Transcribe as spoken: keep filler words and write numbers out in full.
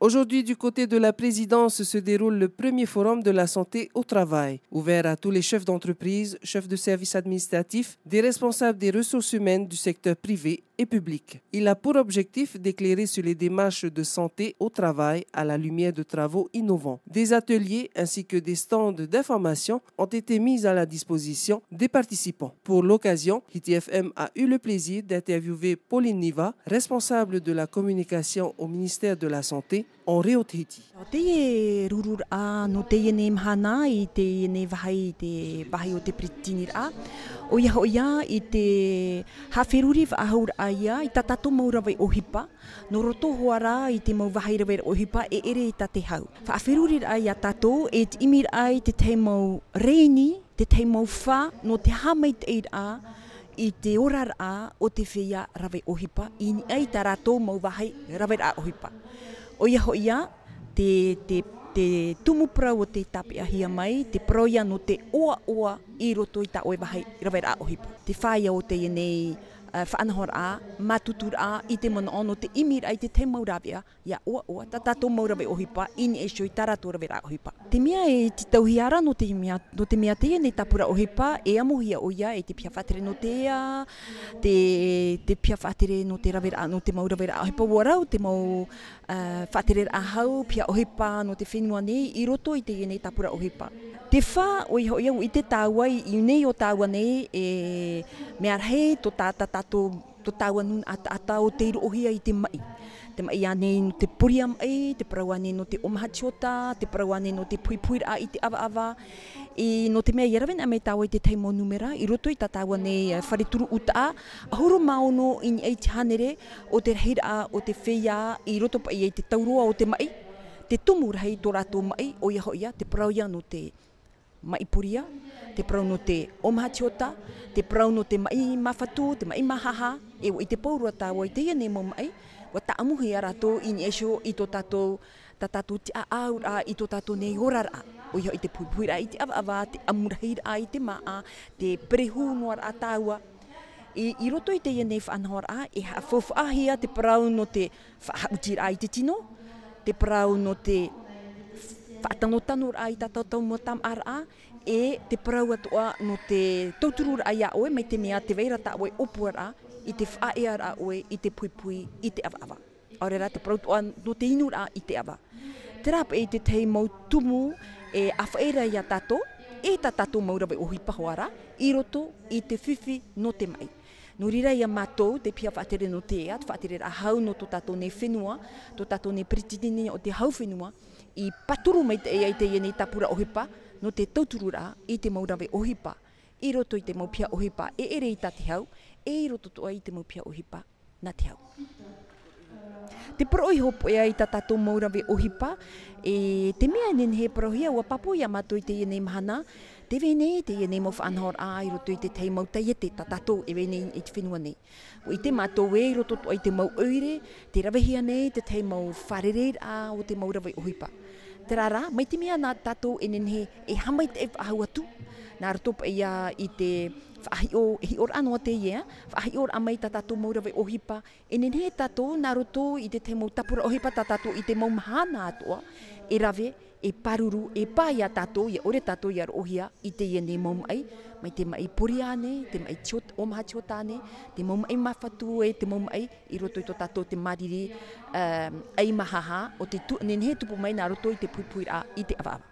Aujourd'hui, du côté de la présidence, se déroule le premier forum de la santé au travail, ouvert à tous les chefs d'entreprise, chefs de service administratif, des responsables des ressources humaines du secteur privé et public. Il a pour objectif d'éclairer sur les démarches de santé au travail à la lumière de travaux innovants. Des ateliers ainsi que des stands d'information ont été mis à la disposition des participants. Pour l'occasion, Hiti F M a eu le plaisir d'interviewer Pauline Niva, responsable de la communication au ministère de la Santé, en Reo Tahiti. Teie rururaʻa nō teie nei mahana i teie nei vāhi, i te vāhi o te peretiteniraʻa. ʻOia hoʻi, i te haʻaferuri faʻahou raʻa ia i tā tātou mau rave ʻohipa, nō roto hoʻi rā i te mau vāhi rave ʻohipa e ʻere i tā te hau. Faʻaferuriraʻa ia tātou e te ʻimiraʻa i te tahi mau rēni, te tahi mau fā, nō te haʻamaitaʻiraʻa i te oraraʻa o te feiā rave ʻohipa, i niʻa i tā rātou mau vāhi raveraʻa ʻohipa. ʻOia hoʻi, te, te, te tumu parau o tē tāpeʻahia mai, te parau ia nō te ʻoaʻoa i roto i tā ʻoe vāhi raveraʻa ʻohipa. Te fā ia o teie nei, ā, faʻanahoraʻa, mātuturaʻa, i te manaʻo nō te ʻimiraʻa i te tahi mau rāveʻa, ia ʻoaʻoa, tā tātou mau rave ʻohipa, i niʻa iho i tā rātou raveraʻa ʻohipa. Te mea e tītauhia ra nō te mea, nō te mea teie nei tāpura ʻohipa, e amohia ʻoia e te piha faʻatere nō te ea, te, te piha faʻatere nō te raveraʻa, nō te mau raveraʻa ʻohipa, ʻua rau te mau, ā, faʻatereraʻa hau, piha ʻohipa nō te fenua nei, i roto i teie nei tāpura ʻohipa. Te fā, ʻoia hoʻi, ʻua ʻite tāua i, i ʻō nei o tāua nei, e mea rahi tō tā, tā tātou, tō tāua nūnaʻa taʻata o tei roʻohia i te maʻi. Te maʻi ānei nō te poria maʻi, te parau ānei nō te ʻōmaha tiota, te parau ānei nō te puipuiraʻa i te ʻavaʻava. I, nō te mea ia rave na mai tāua i te tahi mau nūmera, i roto i tā tāua nei, ā, fare turuʻutaʻa, ʻahuru mā ono i niʻa i te hānere o te rahiraʻa o te feiā, i roto paʻi i te tauroa o te maʻi, te tumu rahi tō rātou maʻi, ʻoia hoʻi, te parau ia nō te maʻi poria, te parau nō te ʻōmaha tiota, te parau nō te maʻi māfatu, te maʻi māhaha, e ʻua ʻite pauroa tāua i teie nei mau maʻi, ʻua tāʻamuhia rātou i niʻa iho i tō tātou, tā tātou tiʻaʻauraʻa i tō tātou nei oraraʻa. ʻOia hoʻi te puipuiraʻa i te ʻavaʻava, te ʻamurahiraʻa i te māʻa, te perehū noa raʻa tāua. I, i roto i teie nei faʻanahoraʻa, e haʻafaufaʻahia te parau nō te faʻahaʻutiraʻa i te tino, te parau nō te faʻatanotanoraʻa i tā tātou mau tāmāʻaraʻa, e te parau atoʻa nō te tautururaʻa ia ʻoe, mai te mea tē vai ra tā ʻoe ʻōpuaraʻa i te faʻaearaʻa ʻoe i te puipui i te ʻavaʻava. ʻAore rā te parau atoʻa nō te inuraʻa i te ʻava. Terā paʻi te tahi mau tumu e ʻāfaʻi ra ia tātou, e tā tātou mau rave ʻohipa hoʻi rā, i roto i te fifi nō te maʻi. Nō reira ia mātou, te piha faʻatere nō te ea, te faʻatereraʻa hau nō tō tātou nei fenua, tō tātou nei peretiteni o te hau fenua, i pāturu maitaʻi ai teie nei tāpura ʻohipa, nō te tautururaʻa i te mau rave ʻohipa, i roto i te mau piha ʻohipa e ʻere i tā te hau, e i roto atoʻa i te mau piha ʻohipa nā te hau. Te poroʻi hopoiʻa i tā tātou mau rave ʻohipa, e te mea e nehenehe e parauhia, ʻua pāpū ia mātou i teie nei mahana, tē vai nei teie nei mau faʻanahoraʻa i roto i te tahi mau taiete tā tātou e vai nei i te fenua nei. ʻUa ʻite mātou ē, i roto atoʻa i te mau ʻoire, tē ravehia nei te tahi mau fārereiraʻa o te mau rave ʻohipa. Terā rā, mai te mea nā tātou e nehenehe e haʻamaitaʻi faʻahou atu, nā roto paʻi ia i te faʻahiʻo, e hiʻoraʻa noa teie, faʻahiʻoraʻa mai tā tātou mau rave ʻohipa, e nehenehe tātou nā roto i te tahi mau tāpura ʻohipa tā tātou i te mau mahana atoʻa, e rave, e pāruru, e pā ia tātou, ia ʻore tātou ia roʻohia i teie nei mau maʻi, mai te maʻi poria nei, te maʻi tiot-, ʻōmaha tiota nei, te mau maʻi māfatu e te mau maʻi i roto i tō tātou te māriri, ā, ʻai māhaha, ʻo te tu-, nehenehe e tupu mai nā roto i te puipuiraʻa i te ʻavaʻava.